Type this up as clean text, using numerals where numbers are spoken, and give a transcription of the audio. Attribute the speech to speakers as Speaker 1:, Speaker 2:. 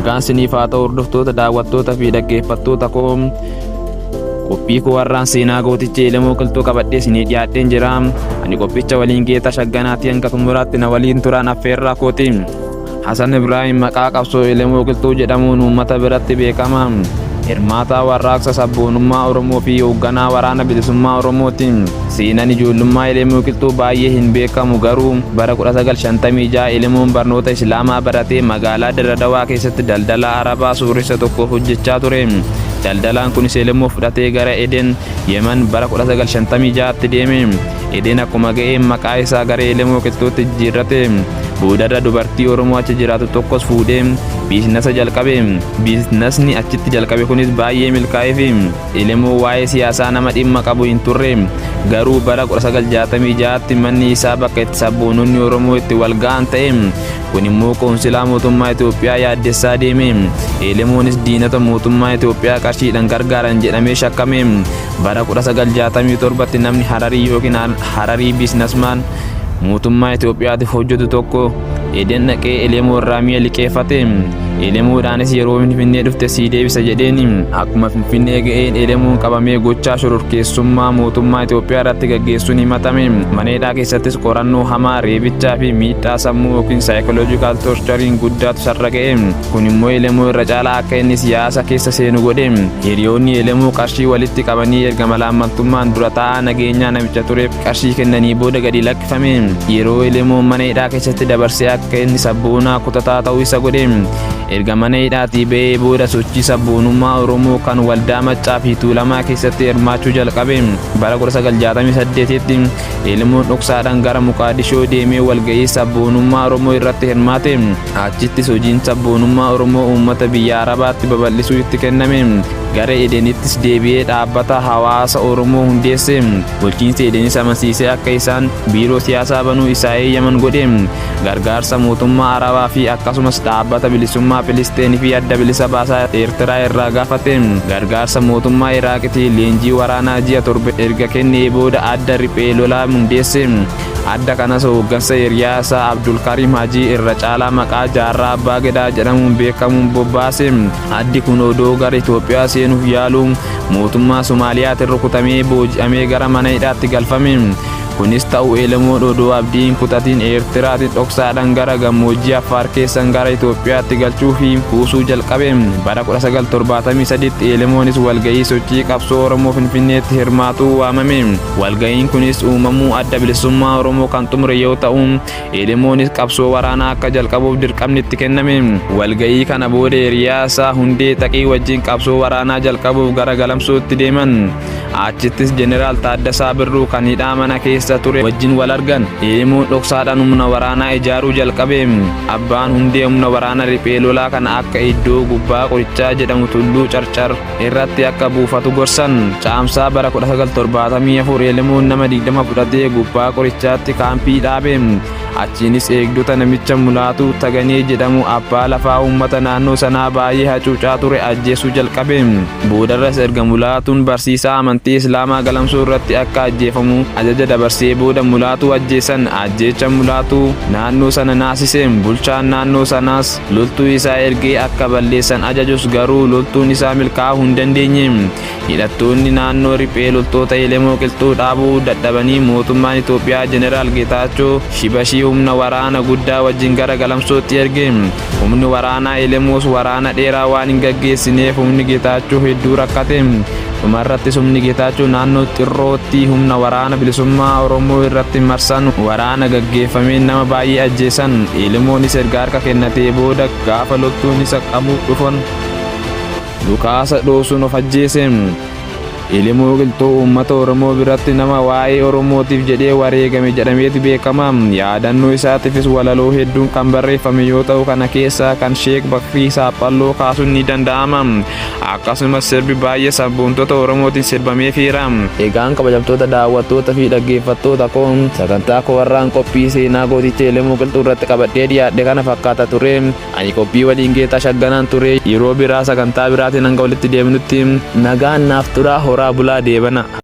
Speaker 1: Nagaan siniif haa ta'u hordoftoota, daawwattoota fi dhaggeeffattoota koo. Qophii koo har'aan seenaa gooticha Elemoo Qilxuu qabadhee isinii dhiyaadheen jira. Ani qophicha waliin Geetaa Shagganaatii hanga xumuraatti na waliin turaan affeerraa kooti. Hasan Ibraahim maqaa qabsoo Elemoo Qilxuu jedhamuun uummata biratti beekama. Hirmaataa warraaqsa sabboonummaa Oromoo fi hoogganaa waraana bilisummaa Oromooti. Seenaan ijoollummaa Elemoo Qilxuu baay'ee hin beekamu, garuu bara 1956 Elemoon barnoota Islaamaa baratee magaalaa Dirradawaa keessatti daldalaa Arabaa sooressa tokkoof hojjechaa ture. Daldalaan kunis Elemoo fudhatee gara Eden, Yemen bara 1956tti deeme. Eden akkuma ga'een maqaa isaa gara Elemoo Qilxuutti jijjiirrate. Boodarra dubartii Oromoo achi jiraatu tokkos fuudhee biiznasa jalqabe. Biiznasni achitti jalqabe kunis baay'ee milkaa'eefi. Elemoo waa'ee siyaasaa nama dhimma qabu hin turre. Garuu bara 1966tti manni isaa bakka itti sabboononni Oromoo itti wal ga'an ta'e. Kun immoo qoonsilaa mootummaa Itoophiyaa yaaddessaa deeme. Elemoonis diinota mootummaa Itoophiyaa qarshiidhaan gargaaran jedhamee shakkame. Bara 1967tti namni Hararii yookiin Hararii businessman mootummaa Itoophiyaatiif hojjetu tokko Eden dhaqee Elemoo irraa mi'a liqeeffate. Elemoodhaanis yeroo Finfinnee dhufte sii deebisa jedheen. Akkuma Finfinnee ga'een Elemoon qabamee gochaa shororkeessummaa mootummaa Itoophiyaa irratti gaggeessuun himatame. Mana hidhaa keessattis qorannoo hamaa, reebichaa fi miidhaa sammuu yookiin psychological torturing guddaatu sarra ga'e. Kun immoo Elemoo irra caalaa akka inni siyaasa keessa seenu godhe. Hiriyoonni Elemoo qarshii walitti qabanii erga malaammaltummaan dura taa'aa nageenyaa namicha tureef qarshii kennanii booda gadi lakkifame. Yeroo Elemoon mana hidhaa keessatti dabarsee akka inni sabboonaa kutataa ta'uu isa godhe. Erga mana hidhaatii ba'ee booda sochii sabboonummaa Oromoo kan waldaa Maccaa fi Tuulamaa keessatti hirmaachuu jalqabe. Bara 1968tti Elemoon dhoksaadhaan gara Muqaadishoo deemee walga'ii sabboonummaa Oromoo irratti hirmaate. Achittis hojiin sabboonummaa Oromoo uummata biyya Arabaatti babal'isuu itti kenname. Gara Edenittis deebi'ee dhaabbata hawaasa Oromoo hundeesse. Bulchiinsi Edenis amansiisee akka isaan biiroo siyaasaa banuu isaa eeyyaman godhe. Gargaarsa mootummaa Arabaa fi akkasumas dhaabbata bilisummaa Filisxeen fi adda bilisa baasaa Eertiraa irraa gaafate. Gargaarsa mootummaa Iraaqitiin leenjii waraanaa ji'a 7 erga kennee booda adda riphee lolaa hundeesse. Adda kanas hooggansa hiriyaa isaa Abdulkarim Hajii irra caalaa maqaa Jaarraa Abbaa Gadaa jedhamuun beekamuun bobbaase. Addi kun odoo gara Itoophiyaa seenuuf yaaluu mootummaa Somaaliyaatiin rukutamee booji'amee gara mana hidhaatti galfame. Kunis ta'u Elemoon odoo abdii hin kutatiin Eertiraatiin dhoksaadhaan gara gammoojjii Affaar keessan gara Itoophiyaatti galchuu fi kuusuu jalqabe. Bara 1973tti Elemoonis walga'ii sochii qabsoo Oromoo Finfinneetti hirmaatuu waamame. Walga'iin kunis uumamuu adda bilisummaa Oromoo kan xumure yoo ta'u, Elemoonis qabsoo waraanaa akka jalqabuuf dirqamni itti kenname. Walga'ii kana booda hiriyaa isaa Hundee Xaqii wajjin qabsoo waraanaa jalqabuuf gara Galamsootti deeman. Achittis Jeneraal Taaddasaa Birruu kan hidhaa mana keessa ture wajjin wal argan. Elemoon dhoksaadhaan humna waraanaa ijaaruu jalqabe. Abbaan Hundee humna waraana riphee lolaa kana akka iddoo gubbaa qorichaa jedhamu Tulluu Carcar irratti akka buufatu gorsan. Caamsaa bara 1974 Elemoon nama 20 fudhatee gubbaa qorichaatti kaampii dhaabe. Achiinis eegdota namicha Mulaatuu Taganee jedhamu abbaa lafaa uummata naannoo sanaa baay'ee hacuucaa ture ajjeesuu jalqabe. Boodarras erga Mulaatuun barsiisaa amantii Islaamaa Galamsoo irratti akka ajjeefamu ajaja dabarsee booda Mulaatuu ajjeesan. Ajjeechaan Mulaatuu naannoo sana naasise. Bulchaan naannoo sanaas loltuu isaa ergee akka balleessan ajajus garuu loltuun isaa milkaa'uu hin dandeenye. Hidhattoonni naannoo riphee loltoota Elemoo Qilxuu dhaabuu dadhabanii mootummaan Itoophiyaa Jeneraal Geetaachoo Shibashii humna waraana guddaa wajjin gara Galamsootti erge. Humni waraanaa Elemoos waraana dheeraa waan hin gaggeessineef humni Geetaachoo hedduu rakkate. Dhumarrattis humni Geetaachoo naannoo Xirrootti humna waraana bilisummaa Oromoo irratti marsan waraana gaggeeffameen nama baay'ee ajjeesan. Elemoonis erga harka kennatee booda gaafa loltuun isa qabuuf dhufan dhukaasa dhoosuun of ajjeese. Elemoo Qilxuu uummata Oromoo biratti nama waa'ee Oromootiif jedhee wareegame jedhameeti beekama. Yaadannoo isaatiifis walaloo hedduun kan barreeffame yoo ta'u kana keessaa kan Sheek Bakrii Saaphalloo kaasuun ni danda'ama. Akkasumas sirbi baay'ee sabboontota Oromootiin sirbameefiira. Egaan kabajamtoota daawwattoota fi dhaggeeffattoota koo, sagantaa koo har'aan qophii seenaa gooticha Elemoo Qilxuu irratti qabadhee dhiyaadhe kana fakkaata ture. Ani qophii waliin Geetaa Shagganaan ture. Yeroo biraa sagantaa biraatiin hanga walitti deemnutti nagaan naaf turaa, horaa bulaa, deebana.